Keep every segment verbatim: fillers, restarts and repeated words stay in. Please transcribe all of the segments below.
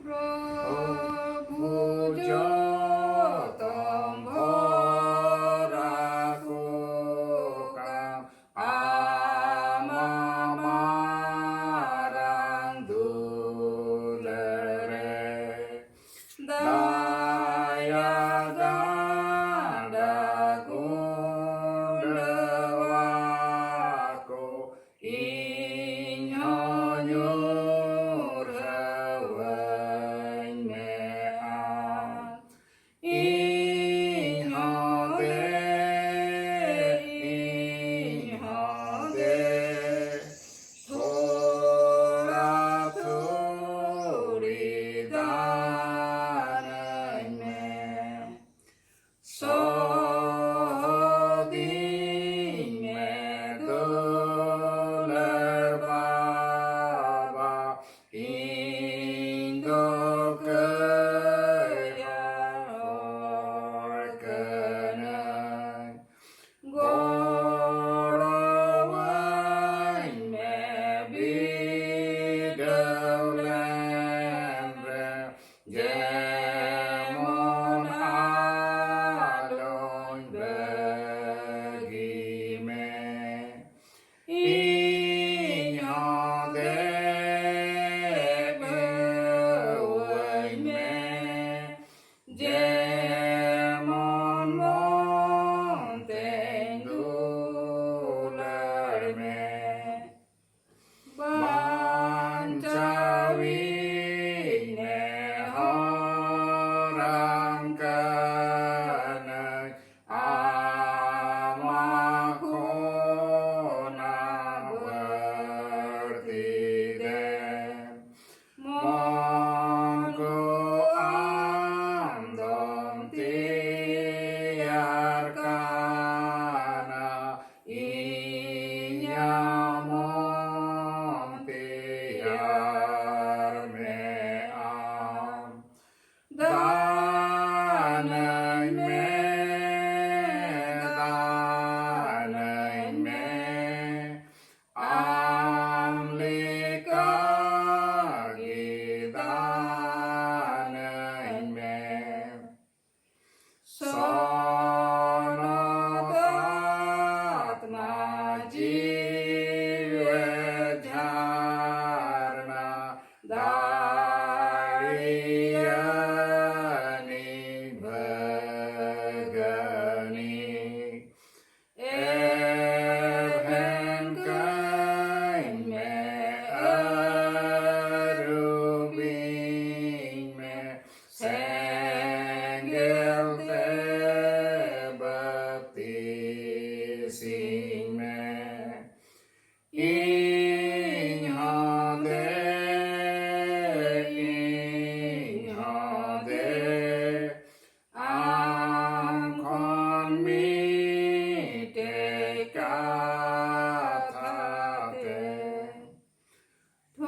ᱯᱨᱚᱵᱷᱩ ᱡᱚᱛᱚᱢ ᱵᱷᱚᱨᱟ ᱠᱚ ᱠᱟᱢ, ᱟᱢᱟᱜ ᱢᱟᱨᱟᱝ ᱫᱩᱞᱟᱹᱲ ᱨᱮ᱾ ᱫᱟᱭᱟ ᱜᱟᱰᱟ ᱜᱩᱸᱰᱟᱹᱣᱟ ᱠᱚ, ᱤᱧ ᱦᱚᱸ ᱧᱩᱨᱦᱟᱹᱣᱟᱹᱧ᱾ ᱤᱧ ᱦᱚᱸ ᱫᱮ, ᱤᱧ ᱦᱚᱸ ᱫᱮ, ᱟᱢ ᱠᱷᱚᱱ ᱢᱤᱫᱴᱮᱡ ᱠᱟᱛᱷᱟ ᱛᱮ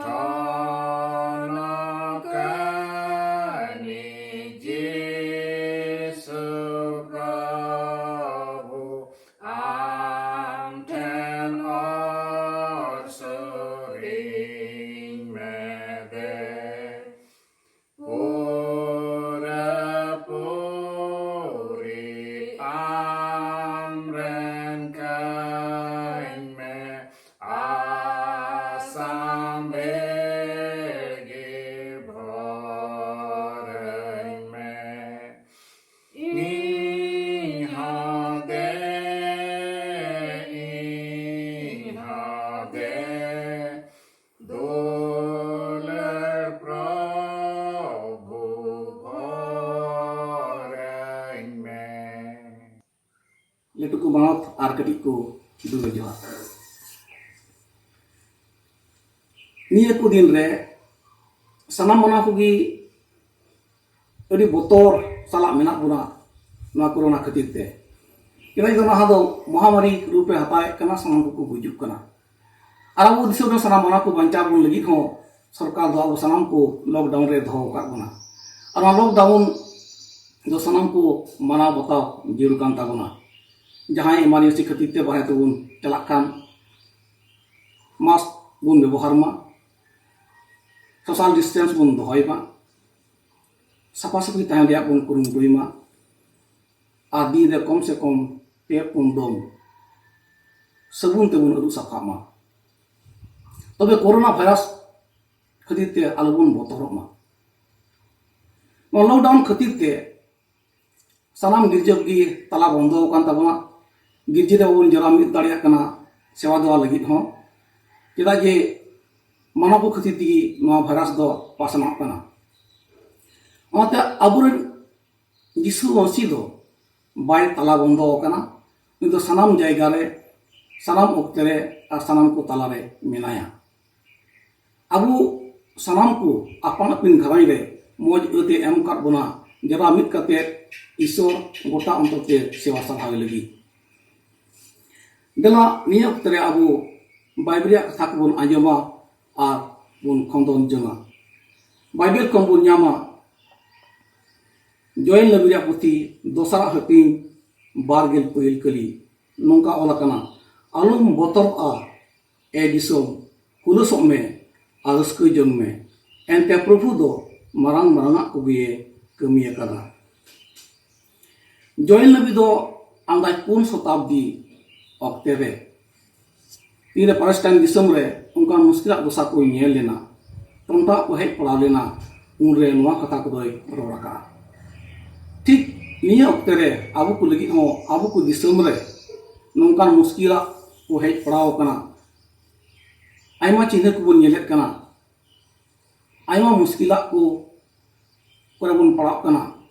ᱴᱷᱚᱱᱚᱠ ᱠᱟᱹᱱᱤ ᱡᱤᱥᱩ ᱯᱨᱚᱵᱷᱩ, ᱟᱢ ᱴᱷᱮᱱ ᱚᱨ ᱥᱩᱨᱤᱧ ᱢᱮ ᱫᱮ᱾ ᱯᱩᱨᱟᱹ ᱯᱩᱨᱤ ᱟᱢ ᱨᱮᱱ ᱠᱟᱹᱧ ᱢᱮ, ᱟᱥᱟᱢ ᱵᱷᱮᱲ ᱜᱮ ᱵᱷᱚᱨᱟᱹᱧ ᱢᱮ᱾ ᱤᱧ ᱦᱚᱸ ᱫᱮ, ᱤᱧ ᱦᱚᱸ ᱫᱮ, ᱫᱩᱞᱟᱹᱲ ᱯᱨᱚᱵᱷᱩ ᱵᱷᱚᱨᱟᱹᱧ ᱢᱮ᱾ ᱞᱟᱹᱴᱩ ᱠᱚ ᱢᱟᱱᱚᱛ ᱟᱨ ᱠᱟᱹᱴᱤᱡ ᱠᱚ ᱫᱩᱞᱟᱹᱲ ᱡᱚᱦᱟᱨ᱾ ᱱᱤᱭᱟᱹ ᱠᱚ ᱫᱤᱱ ᱨᱮ ᱥᱟᱱᱟᱢ ᱢᱟᱱᱣᱟ ᱠᱚᱜᱮ ᱟᱹᱰᱤ ᱵᱚᱛᱚᱨ ᱥᱟᱞᱟᱜ ᱢᱮᱱᱟᱜ ᱵᱚᱱᱟ ᱱᱚᱣᱟ ᱠᱳᱨᱳᱱᱟ ᱠᱷᱟᱹᱛᱤᱨ ᱛᱮ᱾ ᱪᱮᱫᱟᱜ ᱡᱮ ᱱᱟᱦᱟᱜ ᱫᱚ ᱢᱚᱦᱟᱢᱟᱨᱤ ᱨᱩᱯᱮ ᱦᱟᱛᱟᱣᱮᱫ ᱠᱟᱱᱟ, ᱥᱟᱱᱟᱢ ᱠᱚᱠᱚ ᱜᱩᱡᱩᱜ ᱠᱟᱱᱟ᱾ ᱟᱨ ᱟᱵᱚ ᱫᱤᱥᱚᱢ ᱨᱮ ᱥᱟᱱᱟᱢ ᱢᱟᱱᱣᱟ ᱠᱚ ᱵᱟᱧᱪᱟᱣ ᱵᱚᱱ ᱞᱟᱹᱜᱤᱫ ᱦᱚᱸ ᱥᱚᱨᱠᱟᱨ ᱫᱚ ᱟᱵᱚ ᱥᱟᱱᱟᱢ ᱠᱚ ᱞᱚᱠᱰᱟᱣᱩᱱ ᱨᱮ ᱫᱚᱦᱚ ᱟᱠᱟᱫ ᱵᱚᱱᱟ᱾ ᱟᱨ ᱚᱱᱟ ᱞᱚᱠᱰᱟᱣᱩᱱ ᱫᱚ ᱥᱟᱱᱟᱢ ᱠᱚ ᱢᱟᱱᱟᱣ ᱵᱟᱛᱟᱣ ᱡᱟᱹᱨᱩᱲ ᱠᱟᱱ ᱛᱟᱵᱚᱱᱟ᱾ ᱡᱟᱦᱟᱸᱭ ᱮᱢᱟᱨᱡᱮᱱᱥᱤ ᱠᱷᱟᱹᱛᱤᱨ ᱛᱮ ᱵᱟᱦᱨᱮ ᱛᱮᱵᱚᱱ ᱪᱟᱞᱟᱜ ᱠᱷᱟᱱ, ᱢᱟᱥᱠ ᱵᱚᱱ ᱵᱮᱵᱚᱦᱟᱨ ᱢᱟ, ᱥᱳᱥᱟᱞ ᱰᱤᱥᱴᱮᱱᱥ ᱵᱚᱱ ᱫᱚᱦᱚᱭ ᱢᱟ, ᱥᱟᱯᱷᱟ ᱥᱟᱹᱯᱷᱤ ᱛᱟᱦᱮᱱ ᱨᱮᱭᱟᱜ ᱵᱚᱱ ᱠᱩᱨᱩᱢᱩᱴᱩᱭ ᱢᱟ, ᱟᱨ ᱫᱤᱱ ᱨᱮ ᱠᱚᱢ ᱥᱮ ᱠᱚᱢ ᱯᱮ ᱯᱩᱱ ᱫᱚᱢ ᱥᱟᱵᱚᱱ ᱛᱮᱵᱚᱱ ᱟᱹᱨᱩᱵ ᱥᱟᱯᱷᱟᱜ ᱢᱟ᱾ ᱛᱚᱵᱮ ᱠᱳᱨᱳᱱᱟ ᱵᱷᱟᱭᱨᱟᱥ ᱠᱷᱟᱹᱛᱤᱨ ᱛᱮ ᱟᱞᱚᱵᱚᱱ ᱵᱚᱛᱚᱨᱚᱜ ᱢᱟ᱾ ᱱᱚᱣᱟ ᱞᱚᱠᱰᱟᱣᱩᱱ ᱠᱷᱟᱹᱛᱤᱨ ᱛᱮ ᱥᱟᱱᱟᱢ ᱜᱤᱨᱡᱟᱹ ᱜᱮ ᱛᱟᱞᱟ ᱵᱚᱱᱫᱚ ᱟᱠᱟᱱ ᱛᱟᱵᱚᱱᱟ᱾ ᱜᱤᱨᱡᱟᱹ ᱨᱮ ᱵᱟᱵᱚᱱ ᱡᱟᱣᱨᱟ ᱢᱤᱫ ᱫᱟᱲᱮᱭᱟᱜ ᱠᱟᱱᱟ ᱥᱮᱵᱟ ᱫᱮᱣᱟ ᱞᱟᱹᱜᱤᱫ ᱦᱚᱸ, ᱪᱮᱫᱟᱜ ᱡᱮ ᱢᱟᱱᱣᱟ ᱠᱚ ᱠᱷᱟᱹᱛᱤᱨ ᱛᱮᱜᱮ ᱱᱚᱣᱟ ᱵᱷᱟᱭᱨᱟᱥ ᱫᱚ ᱯᱟᱥᱱᱟᱜ ᱠᱟᱱᱟ᱾ ᱚᱱᱟᱛᱮ ᱟᱵᱚᱨᱮᱱ ᱡᱤᱥᱩ ᱢᱟᱹᱥᱤ ᱫᱚ ᱵᱟᱭ ᱛᱟᱞᱟ ᱵᱚᱱᱫᱚ ᱟᱠᱟᱱᱟ᱾ ᱩᱱᱤ ᱫᱚ ᱥᱟᱱᱟᱢ ᱡᱟᱭᱜᱟ ᱨᱮ, ᱥᱟᱱᱟᱢ ᱚᱠᱛᱮ ᱨᱮ ᱟᱨ ᱥᱟᱱᱟᱢ ᱠᱚ ᱛᱟᱞᱟᱨᱮ ᱢᱮᱱᱟᱭᱟ᱾ ᱟᱵᱚ ᱥᱟᱱᱟᱢ ᱠᱚ ᱟᱯᱟᱱ ᱟᱹᱯᱤᱱ ᱜᱷᱟᱨᱚᱸᱡᱽ ᱨᱮ ᱢᱚᱡᱽ ᱟᱹᱛᱮ ᱮᱢ ᱟᱠᱟᱫ ᱵᱚᱱᱟ, ᱡᱚᱲᱟᱣ ᱢᱤᱫ ᱠᱟᱛᱮ ᱤᱥᱚᱨ ᱜᱚᱴᱟ ᱚᱱᱛᱚᱨ ᱛᱮ ᱥᱮᱵᱟ ᱥᱟᱨᱦᱟᱣ ᱞᱟᱹᱜᱤᱫ᱾ ᱫᱮᱞᱟ ᱱᱤᱭᱟᱹ ᱚᱠᱛᱮ ᱨᱮ ᱟᱵᱚ ᱵᱟᱭᱵᱮᱞ ᱨᱮᱭᱟᱜ ᱠᱟᱛᱷᱟ ᱠᱚᱵᱚᱱ ᱟᱸᱡᱚᱢᱟ ᱟᱨ ᱵᱚᱱ ᱠᱷᱚᱸᱫᱽᱨᱚᱸᱫᱽ ᱡᱚᱝᱟ᱾ ᱵᱟᱭᱵᱮᱞ ᱠᱷᱚᱱ ᱵᱚᱱ ᱧᱟᱢᱟ ᱡᱚᱭᱮᱞ ᱱᱚᱵᱤ ᱨᱮᱭᱟᱜ ᱯᱩᱛᱷᱤ, ᱫᱚᱥᱟᱨᱟᱜ ᱦᱟᱹᱴᱤᱧ, ᱵᱟᱨ ᱜᱮᱞ ᱯᱟᱹᱦᱤᱞ ᱠᱟᱹᱞᱤ᱾ ᱱᱚᱝᱠᱟ ᱚᱞ ᱟᱠᱟᱱᱟ, "ᱟᱞᱚᱢ ᱵᱚᱛᱚᱨᱚᱜᱼᱟ, ᱮ ᱫᱤᱥᱚᱢ, ᱦᱩᱞᱟᱹᱥᱚᱜ ᱢᱮ ᱟᱨ ᱨᱟᱹᱥᱠᱟᱹ ᱡᱚᱝ ᱢᱮ, ᱮᱱᱛᱮ ᱯᱨᱚᱵᱷᱩ ᱫᱚ ᱢᱟᱨᱟᱝ ᱢᱟᱨᱟᱝᱟᱜ ᱠᱚᱜᱮᱭ ᱠᱟᱹᱢᱤ ᱟᱠᱟᱫᱟ᱾" ᱡᱚᱭᱮᱞ ᱱᱚᱵᱤ ᱫᱚ ᱟᱱᱫᱟᱡ ᱯᱩᱱ ᱥᱚᱛᱟᱵᱫᱤ ᱚᱠᱛᱮ ᱨᱮ ᱛᱤᱱᱨᱮ ᱯᱟᱞᱮᱥᱴᱟᱭᱤᱱ ᱫᱤᱥᱚᱢ ᱨᱮ ᱚᱱᱠᱟᱱ ᱢᱩᱥᱠᱤᱞᱟᱜ ᱫᱚᱥᱟ ᱠᱚ ᱧᱮᱞ ᱞᱮᱱᱟ, ᱴᱚᱱᱴᱟ ᱠᱚ ᱦᱮᱡ ᱯᱟᱲᱟᱣ ᱞᱮᱱᱟ, ᱩᱱᱨᱮ ᱱᱚᱣᱟ ᱠᱟᱛᱷᱟ ᱠᱚᱫᱚᱭ ᱨᱚᱲ ᱟᱠᱟᱫᱼᱟ᱾ ᱴᱷᱤᱠ ᱱᱤᱭᱟᱹ ᱚᱠᱛᱮ ᱨᱮ ᱟᱵᱚ ᱠᱚ ᱞᱟᱹᱜᱤᱫ ᱦᱚᱸ, ᱟᱵᱚ ᱠᱚ ᱫᱤᱥᱚᱢ ᱨᱮ ᱱᱚᱝᱠᱟᱱ ᱢᱩᱥᱠᱤᱞᱟᱜ ᱠᱚ ᱦᱮᱡ ᱯᱟᱲᱟᱣ ᱟᱠᱟᱱᱟ᱾ ᱟᱭᱢᱟ ᱪᱤᱱᱦᱟᱹ ᱠᱚᱵᱚᱱ ᱧᱮᱞᱮᱫ ᱠᱟᱱᱟ, ᱟᱭᱢᱟ ᱢᱩᱥᱠᱤᱞᱟᱜ ᱠᱚ ᱠᱚᱨᱮ ᱵᱚᱱ ᱯᱟᱲᱟᱜ ᱠᱟᱱᱟ,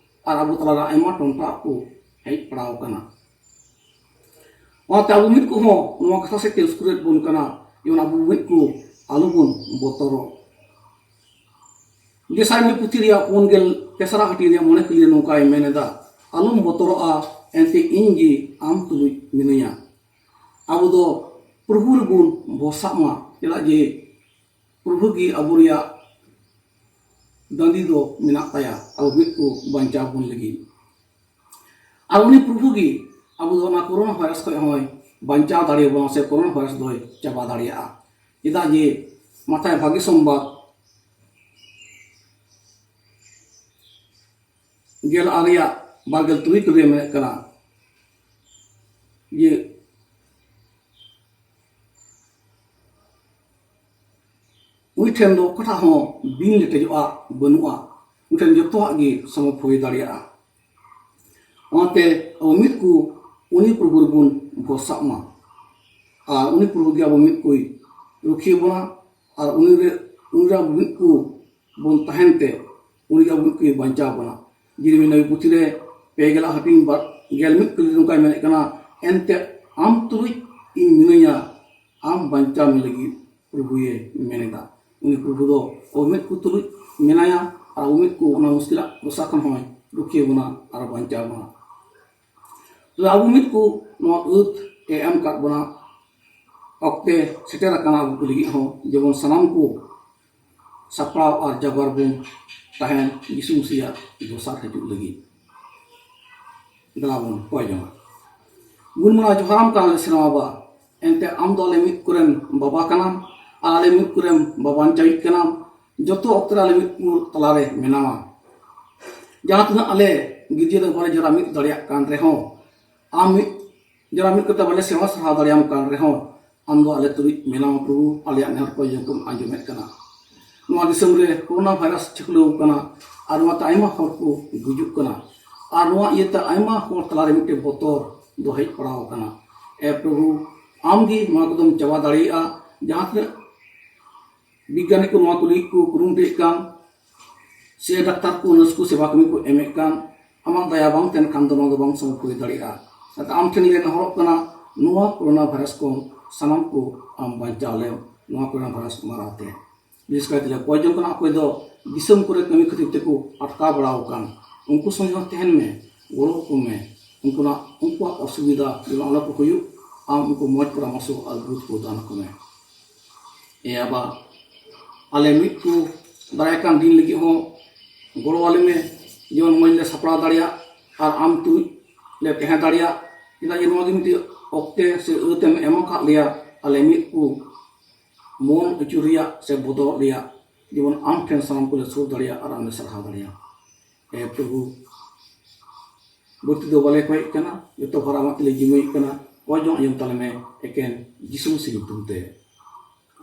ᱟᱨ ᱟᱵᱚ ᱛᱟᱞᱟᱨᱮ ᱟᱭᱢᱟ ᱴᱚᱱᱴᱟ ᱠᱚ ᱦᱮᱡ ᱯᱟᱲᱟᱣ ᱟᱠᱟᱱᱟ᱾ ᱚᱱᱟᱛᱮ ᱟᱵᱚ ᱢᱤᱫ ᱠᱚᱦᱚᱸ ᱱᱚᱣᱟ ᱠᱟᱛᱷᱟ ᱥᱮᱫ ᱛᱮ ᱩᱥᱠᱩᱨᱮᱫ ᱵᱚᱱ ᱠᱟᱱᱟ, ᱡᱮᱢᱚᱱ ᱟᱵᱚ ᱢᱤᱫ ᱠᱚ ᱟᱞᱚᱵᱚᱱ ᱵᱚᱛᱚᱨᱚᱜ᱾ ᱡᱮᱥᱟᱭ ᱯᱩᱛᱷᱤ ᱨᱮᱭᱟᱜ ᱯᱩᱱ ᱜᱮᱞ ᱛᱮᱥᱟᱨᱟ ᱦᱟᱹᱴᱤᱧ ᱨᱮᱭᱟᱜ ᱢᱚᱬᱮ ᱠᱟᱹᱞᱤ ᱨᱮ ᱱᱚᱝᱠᱟᱭ ᱢᱮᱱ ᱮᱫᱟ, "ᱟᱞᱚᱢ ᱵᱚᱛᱚᱨᱚᱜᱼᱟ, ᱮᱱᱛᱮ ᱤᱧ ᱜᱮ ᱟᱢ ᱛᱩᱞᱩᱡ ᱢᱤᱱᱟᱹᱧᱟ᱾" ᱟᱵᱚ ᱫᱚ ᱯᱨᱚᱵᱷᱩ ᱨᱮᱵᱚᱱ ᱵᱷᱚᱨᱥᱟᱜ ᱢᱟ, ᱪᱮᱫᱟᱜ ᱡᱮ ᱯᱨᱚᱵᱷᱩ ᱜᱮ ᱟᱵᱚ ᱨᱮᱭᱟᱜ ᱫᱟᱸᱫᱤ ᱫᱚ ᱢᱮᱱᱟᱜ ᱛᱟᱭᱟ, ᱟᱵᱚ ᱢᱤᱫ ᱠᱚ ᱵᱟᱧᱪᱟᱣ ᱵᱚᱱ ᱞᱟᱹᱜᱤᱫ᱾ ᱟᱨ ᱩᱱᱤ ᱯᱨᱚᱵᱷᱩ ᱜᱮ ᱟᱵᱚ ᱫᱚ ᱚᱱᱟ ᱠᱳᱨᱳᱱᱟ ᱵᱷᱟᱭᱨᱟᱥ ᱠᱷᱚᱱ ᱦᱚᱸᱭ ᱵᱟᱧᱪᱟᱣ ᱫᱟᱲᱮᱭᱟᱵᱚᱱᱟ, ᱥᱮ ᱠᱳᱨᱳᱱᱟ ᱵᱷᱟᱭᱨᱟᱥ ᱫᱚᱭ ᱪᱟᱵᱟ ᱫᱟᱲᱮᱭᱟᱜᱼᱟ᱾ ᱪᱮᱫᱟᱜ ᱡᱮ ᱢᱟᱛᱷᱟᱭ ᱵᱷᱟᱜᱮ ᱥᱚᱢᱵᱟᱫ ᱜᱮᱞ ᱟᱨᱮᱭᱟᱜ ᱵᱟᱨ ᱜᱮᱞ ᱛᱩᱨᱩᱭ ᱠᱟᱹᱞᱤ ᱨᱮ ᱢᱮᱱᱮᱫ ᱠᱟᱱᱟ ᱡᱮ ᱩᱱᱤ ᱴᱷᱮᱱ ᱫᱚ ᱚᱠᱟᱴᱟᱜ ᱦᱚᱸ ᱵᱤᱱ ᱞᱮᱴᱮᱡᱚᱜᱼᱟ, ᱵᱟᱹᱱᱩᱜᱼᱟ᱾ ᱩᱱᱤ ᱴᱷᱮᱱ ᱡᱚᱛᱚᱣᱟᱜ ᱜᱮ ᱥᱚᱢᱵᱷᱚᱵ ᱦᱩᱭ ᱫᱟᱲᱮᱭᱟᱜᱼᱟ᱾ ᱚᱱᱟᱛᱮ ᱟᱵᱚ ᱢᱤᱫ ᱠᱚ ᱩᱱᱤ ᱯᱨᱚᱵᱷᱩ ᱨᱮᱵᱚᱱ ᱵᱷᱚᱨᱥᱟᱜ ᱢᱟ, ᱟᱨ ᱩᱱᱤ ᱯᱨᱚᱵᱷᱩ ᱜᱮ ᱟᱵᱚ ᱢᱤᱫ ᱠᱚᱭ ᱨᱩᱠᱷᱤᱭᱟᱹ ᱵᱚᱱᱟ, ᱟᱨ ᱩᱱᱤ ᱨᱮ, ᱩᱱᱤ ᱨᱮ ᱟᱵᱚ ᱢᱤᱫ ᱠᱚ ᱵᱚᱱ ᱛᱟᱦᱮᱱ ᱛᱮ ᱩᱱᱤ ᱜᱮ ᱟᱵᱚ ᱢᱤᱫ ᱠᱚᱭ ᱵᱟᱧᱪᱟᱣ ᱵᱚᱱᱟ᱾ ᱡᱮᱨᱮᱢᱤᱭᱟ ᱱᱚᱵᱤ ᱯᱩᱛᱷᱤ ᱨᱮ ᱯᱮ ᱜᱮᱞᱟᱜ ᱦᱟᱹᱴᱤᱧ ᱵᱟᱨ ᱜᱮᱞ ᱢᱤᱫ ᱠᱟᱹᱞᱤ ᱱᱚᱝᱠᱟᱭ ᱢᱮᱱᱮᱫ ᱠᱟᱱᱟ, "ᱮᱱᱛᱮ ᱟᱢ ᱛᱩᱞᱩᱡ ᱤᱧ ᱢᱤᱱᱟᱹᱧᱟ, ᱟᱢ ᱵᱟᱧᱪᱟᱣ ᱢᱮ ᱞᱟᱹᱜᱤᱫ ᱯᱨᱚᱵᱷᱩᱭᱮ ᱢᱮᱱ ᱮᱫᱟ᱾ ᱩᱱᱤ ᱯᱨᱚᱵᱷᱩ ᱫᱚ ᱟᱵᱚ ᱢᱤᱫ ᱠᱚ ᱛᱩᱞᱩᱡ ᱢᱮᱱᱟᱭᱟ ᱟᱨ ᱟᱵᱚ ᱢᱤᱫ ᱠᱚ ᱚᱱᱟ ᱢᱩᱥᱠᱤᱞᱟᱜ ᱫᱚᱥᱟ ᱠᱷᱚᱱ ᱦᱚᱸᱭ ᱨᱩᱠᱷᱤᱭᱟᱹ ᱵᱚᱱᱟ ᱟᱨ ᱵᱟᱧᱪᱟᱣ ᱵᱚᱱᱟ᱾ ᱛᱚᱵᱮ ᱟᱵᱚ ᱢᱤᱫ ᱠᱚ ᱱᱚᱣᱟ ᱟᱹᱛ ᱮ ᱮᱢ ᱠᱟᱫ ᱵᱚᱱᱟ, ᱚᱠᱛᱮ ᱥᱮᱴᱮᱨ ᱟᱠᱟᱱᱟ ᱟᱵᱚ ᱠᱚ ᱞᱟᱹᱜᱤᱫ ᱦᱚᱸ, ᱡᱮᱢᱚᱱ ᱥᱟᱱᱟᱢ ᱠᱚ ᱥᱟᱯᱲᱟᱣ ᱟᱨ ᱡᱟᱵᱟᱨ ᱵᱚᱱ ᱛᱟᱦᱮᱱ ᱡᱤᱥᱩ ᱢᱟᱹᱥᱤᱭᱟᱜ ᱫᱚᱥᱟᱨ ᱦᱤᱡᱩᱜ ᱞᱟᱹᱜᱤᱫ᱾ ᱫᱮᱞᱟ ᱵᱚᱱ ᱠᱚᱭ ᱡᱚᱝᱟ᱾ ᱜᱩᱱ ᱢᱟᱱᱟᱣ ᱡᱚᱦᱟᱨᱟᱢ ᱠᱟᱱᱟ ᱞᱮ ᱥᱮᱨᱢᱟ ᱵᱟᱵᱟ, ᱮᱱᱛᱮ ᱟᱢ ᱫᱚ ᱟᱞᱮ ᱢᱤᱫ ᱠᱚᱨᱮᱱ ᱵᱟᱵᱟ ᱠᱟᱱᱟᱢ ᱟᱨ ᱟᱞᱮ ᱢᱤᱫ ᱠᱚᱨᱮᱱ ᱵᱟᱵᱟ ᱵᱟᱧᱪᱟᱣᱤᱡ ᱠᱟᱱᱟᱢ᱾ ᱡᱚᱛᱚ ᱚᱠᱛᱚ ᱨᱮ ᱟᱞᱮ ᱢᱤᱫ ᱠᱚ ᱛᱟᱞᱟᱨᱮ ᱢᱮᱱᱟᱢᱟ᱾ ᱡᱟᱦᱟᱸ ᱛᱤᱱᱟᱹᱜ ᱟᱞᱮ ᱜᱤᱨᱡᱟᱹ ᱨᱮ ᱵᱟᱞᱮ ᱡᱚᱲᱟ ᱢᱤᱫ ᱫᱟᱲᱮᱭᱟᱜ ᱠᱟᱱ ᱨᱮᱦᱚᱸ, ᱟᱢ ᱢᱤᱫ ᱡᱚᱲᱟ ᱢᱤᱫ ᱠᱟᱛᱮ ᱵᱟᱞᱮ ᱥᱮᱵᱟ ᱥᱟᱨᱦᱟᱣ ᱫᱟᱲᱮᱭᱟᱢ ᱠᱟᱱ ᱨᱮᱦᱚᱸ, ᱟᱢ ᱫᱚ ᱟᱞᱮ ᱛᱩᱞᱩᱡ ᱢᱮᱱᱟᱢ ᱯᱨᱚᱵᱷᱩ, ᱟᱞᱮᱭᱟᱜ ᱱᱮᱦᱚᱨ ᱠᱚ ᱡᱚᱛᱚᱢ ᱟᱸᱡᱚᱢᱮᱫ ᱠᱟᱱᱟ᱾ ᱱᱚᱣᱟ ᱫᱤᱥᱚᱢ ᱨᱮ ᱠᱳᱨᱳᱱᱟ ᱵᱷᱟᱭᱨᱟᱥ ᱪᱷᱟᱹᱠᱞᱟᱹᱣ ᱠᱟᱱᱟ ᱟᱨ ᱱᱚᱣᱟᱛᱮ ᱟᱭᱢᱟ ᱦᱚᱲ ᱠᱚ ᱜᱩᱡᱩᱜ ᱠᱟᱱᱟ᱾ ᱟᱨ ᱱᱚᱣᱟ ᱤᱭᱟᱹᱛᱮ ᱟᱭᱢᱟ ᱦᱚᱲ ᱛᱟᱞᱟᱨᱮ ᱢᱤᱫᱴᱮᱱ ᱵᱚᱛᱚᱨ ᱫᱚ ᱦᱮᱡ ᱯᱟᱲᱟᱣ ᱟᱠᱟᱱᱟ᱾ ᱮ ᱯᱨᱚᱵᱷᱩ, ᱟᱢ ᱜᱮ ᱱᱚᱣᱟ ᱠᱚᱫᱚᱢ ᱪᱟᱵᱟ ᱫᱟᱲᱮᱭᱟᱜᱼᱟ᱾ ᱡᱟᱦᱟᱸ ᱛᱤᱱᱟᱹᱜ ᱵᱤᱜᱽᱜᱟᱱᱤ ᱠᱚ ᱱᱚᱣᱟ ᱠᱚ ᱞᱟᱹᱜᱤᱫ ᱠᱚ ᱠᱩᱨᱩᱢᱩᱴᱩᱭᱮᱫ ᱠᱟᱱ, ᱥᱮ ᱰᱟᱠᱛᱟᱨ ᱠᱚ ᱱᱟᱨᱥ ᱠᱚ ᱥᱮᱵᱟ ᱠᱟᱹᱢᱤ ᱠᱚ ᱮᱢᱮᱫ ᱠᱟᱱ, ᱟᱢᱟᱜ ᱫᱟᱭᱟ ᱵᱟᱝ ᱛᱟᱦᱮᱱ ᱠᱷᱟᱱ ᱫᱚ ᱱᱚᱣᱟ ᱫᱚ ᱵᱟᱝ ᱥᱚᱢᱵᱷᱚᱵ ᱦᱩᱭ ᱫᱟᱲᱮᱭᱟᱜᱼᱟ᱾ ᱚᱱᱟᱛᱮ ᱟᱢ ᱴᱷᱮᱱ ᱞᱮ ᱱᱮᱦᱚᱨᱚᱜ ᱠᱟᱱᱟ, ᱱᱚᱣᱟ ᱠᱳᱨᱳᱱᱟ ᱵᱷᱟᱭᱨᱟᱥ ᱠᱷᱚᱱ ᱥᱟᱱᱟᱢ ᱠᱚ ᱟᱢ ᱵᱟᱧᱪᱟᱣ ᱞᱮᱢ, ᱱᱚᱣᱟ ᱠᱳᱨᱳᱱᱟ ᱵᱷᱟᱭᱨᱟᱥ ᱢᱟᱨᱟᱣ ᱛᱮ᱾ ᱵᱤᱥᱮᱥ ᱠᱟᱭᱛᱮ ᱞᱮ ᱠᱚᱭ ᱡᱚᱝ ᱠᱟᱱᱟ, ᱚᱠᱚᱭ ᱫᱚ ᱫᱤᱥᱚᱢ ᱠᱚᱨᱮ ᱠᱟᱹᱢᱤ ᱠᱷᱟᱹᱛᱤᱨ ᱛᱮᱠᱚ ᱟᱴᱠᱟᱣ ᱵᱟᱲᱟᱣ ᱟᱠᱟᱱ, ᱩᱱᱠᱩ ᱥᱚᱸᱜᱮ ᱦᱚᱸ ᱛᱟᱦᱮᱱ ᱢᱮ, ᱜᱚᱲᱚ ᱟᱠᱚ ᱢᱮ᱾ ᱩᱱᱠᱩᱱᱟᱜ, ᱩᱱᱠᱩᱣᱟᱜ ᱚᱥᱩᱵᱤᱫᱷᱟ ᱡᱮᱱᱚ ᱟᱞᱚ ᱠᱚ ᱦᱩᱭᱩᱜ, ᱟᱢ ᱩᱱᱠᱩ ᱢᱚᱡᱽ ᱯᱚᱨᱟᱢᱚᱨᱥᱚ ᱟᱨ ᱜᱩᱨᱩᱛ ᱠᱚ ᱫᱟᱱ ᱟᱠᱚ ᱢᱮ᱾ ᱮ ᱟᱵᱟ, ᱟᱞᱮ ᱢᱤᱫ ᱠᱚ ᱫᱟᱨᱟᱭ ᱠᱟᱱ ᱫᱤᱱ ᱞᱟᱹᱜᱤᱫ ᱦᱚᱸ ᱜᱚᱲᱚ ᱟᱞᱮ ᱢᱮ, ᱡᱮᱢᱚᱱ ᱢᱚᱡᱽ ᱞᱮ ᱥᱟᱯᱲᱟᱣ ᱫᱟᱲᱮᱭᱟᱜ ᱟᱨ ᱟᱢ ᱛᱩᱞᱩᱡ ᱞᱮ ᱛᱟᱦᱮᱸ ᱫᱟᱲᱮᱭᱟᱜ᱾ ᱪᱮᱫᱟᱜ ᱡᱮ ᱱᱚᱣᱟ ᱜᱮ ᱢᱤᱫᱴᱤᱡ ᱚᱠᱛᱮ ᱥᱮ ᱟᱹᱛ ᱮᱢ ᱮᱢ ᱟᱠᱟᱫ ᱞᱮᱭᱟ, ᱟᱞᱮ ᱢᱤᱫ ᱠᱚ ᱢᱚᱱ ᱟᱹᱪᱩᱨ ᱨᱮᱭᱟᱜ ᱥᱮ ᱵᱚᱫᱚᱞᱚᱜ ᱨᱮᱭᱟᱜ, ᱡᱮᱢᱚᱱ ᱟᱢ ᱴᱷᱮᱱ ᱥᱟᱱᱟᱢ ᱠᱚᱞᱮ ᱥᱩᱨ ᱫᱟᱲᱮᱭᱟᱜ ᱟᱨ ᱟᱢ ᱞᱮ ᱥᱟᱨᱦᱟᱣ ᱫᱟᱲᱮᱭᱟᱜ᱾ ᱮ ᱯᱨᱚᱵᱷᱩ, ᱵᱟᱹᱲᱛᱤ ᱫᱚ ᱵᱟᱞᱮ ᱠᱚᱭᱮᱜ ᱠᱟᱱᱟ, ᱡᱚᱛᱚ ᱵᱷᱟᱨ ᱟᱢᱟᱜ ᱛᱮᱞᱮ ᱡᱤᱢᱟᱹᱭᱮᱫ ᱠᱟᱱᱟ᱾ ᱠᱚᱭ ᱡᱚᱝ ᱟᱸᱡᱚᱢ ᱛᱟᱞᱮ ᱢᱮ, ᱮᱠᱮᱱ ᱡᱤᱥᱩ ᱢᱟᱹᱥᱤ ᱧᱩᱛᱩᱢ ᱛᱮ,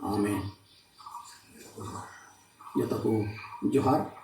ᱟᱢᱮᱱ᱾ ᱡᱚᱛᱚ ᱠᱚ ᱡᱚᱦᱟᱨ᱾